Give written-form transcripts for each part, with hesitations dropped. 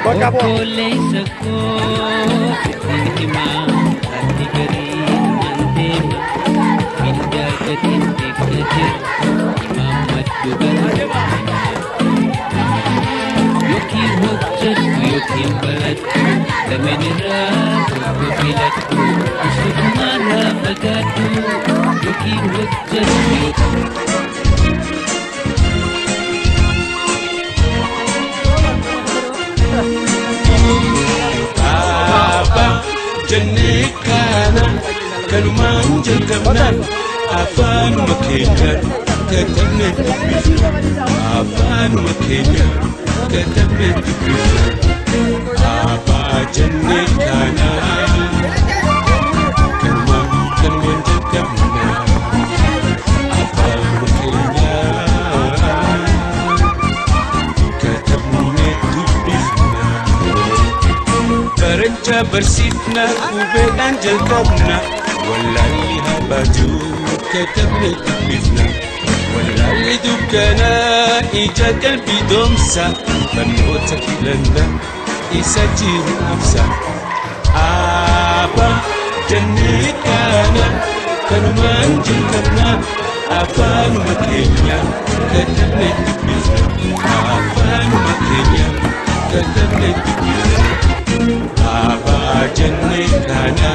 Bakka bu'a. Obboleessa koo sittin himaa, ati garii man deema mindaa gatiin beekta imaammadhu galma yookiin hojjedhu yookiin baradhu, lameen irraa tokko filadhu, isumaarraa fagaadhu, yookiin hojjedhu yookiin. Abbaa jennee kana kanumaan jalqabna, afaanuma keenyaan katabne dubbifna, afaanuma keenyaan katabne dubbifna. Abbaa jennee kana kanumaan jalqabna, afaanuma keenyaan katabne dubbifna. Barachaa barsiifna, qubeedhaan jalqabna, wallaalli haa baatu, katabne dubbifna. Wallaalli dukkanaa ija qalbii doomsa, barnoota filanna, isa jiru absa. Abbaa jennee kana kanumaan jalqabna, afaanuma keenyaan katabne dubbifna, afaanuma keenyaan katabne dubbifna. Abbaa jennee kana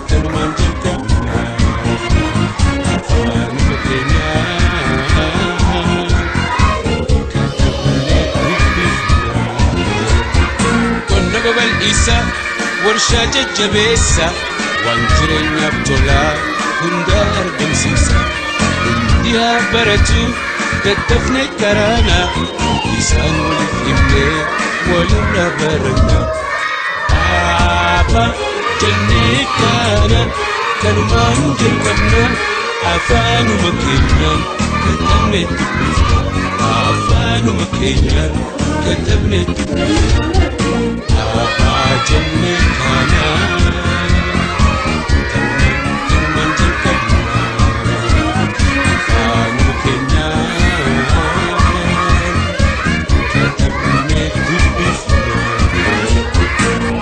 kanumaan jalqabna, afaanuma keenyaan katabne dubbifna. Qonna babal'isa, warshaa jajjabeessa, waan jireenyaaf tolaa hunda argamsiisa. Hundi haa baratu, daddafne karaana, isaan waliif himnee walirraa baranna. Abbaa jennee kana kanumaan jalqabna, afaanuma keenyaan katabne dubbifna, afaanuma keenyaan katabne dubbifna. Abbaa jennee kana kanumaan jalqabna, afaanuma keenyaan katabne dubbifna.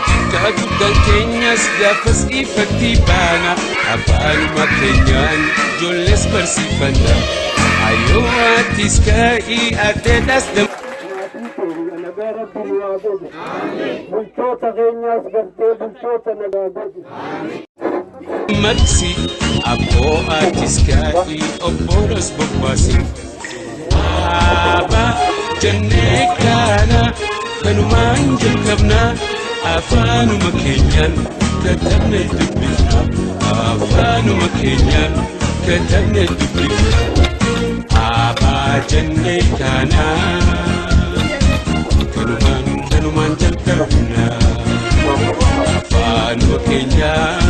Xiqqaa guddaan keenyas gaafas ifatti baana, afaanuma keenyaan ijoollees barsiifanna. Ayyoo atis ka'ii adeedhaas. Maatii keenya nagaa Rabbi nu haa godhu. Bulchoota keenyaas gartee bulchoota nagaa godhu. Maqsi abboo atis ka'ii obbolos bobbaasi. Abbaa jennee kana kanumaan jalqabna, afaanuma keenyaan katabne dubbifna, afaanuma keenyaan katabne dubbifna. Abbaa jennee kana kanumaan jalqabna, afaanuma keenyaan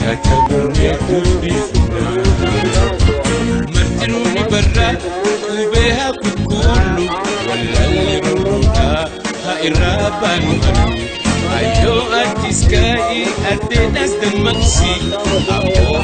katabne dubbifna. Martinuu ni barra, qubee haa qulqullu, wallaallee roodhaa haa irraa baanu halu. Ayyoo atis ka'ii adeedhaas dammaqsi abboo.